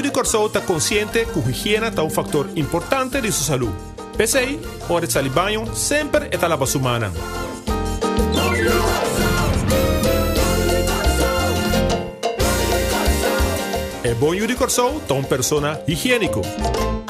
yu di Kòrsou ta konsiente ku higiena ta un faktor importante di su salú. P'esei, ora e sali baño, semper e ta laba su mannan. E bon yu di Kòrsou ta un persona higiéniko.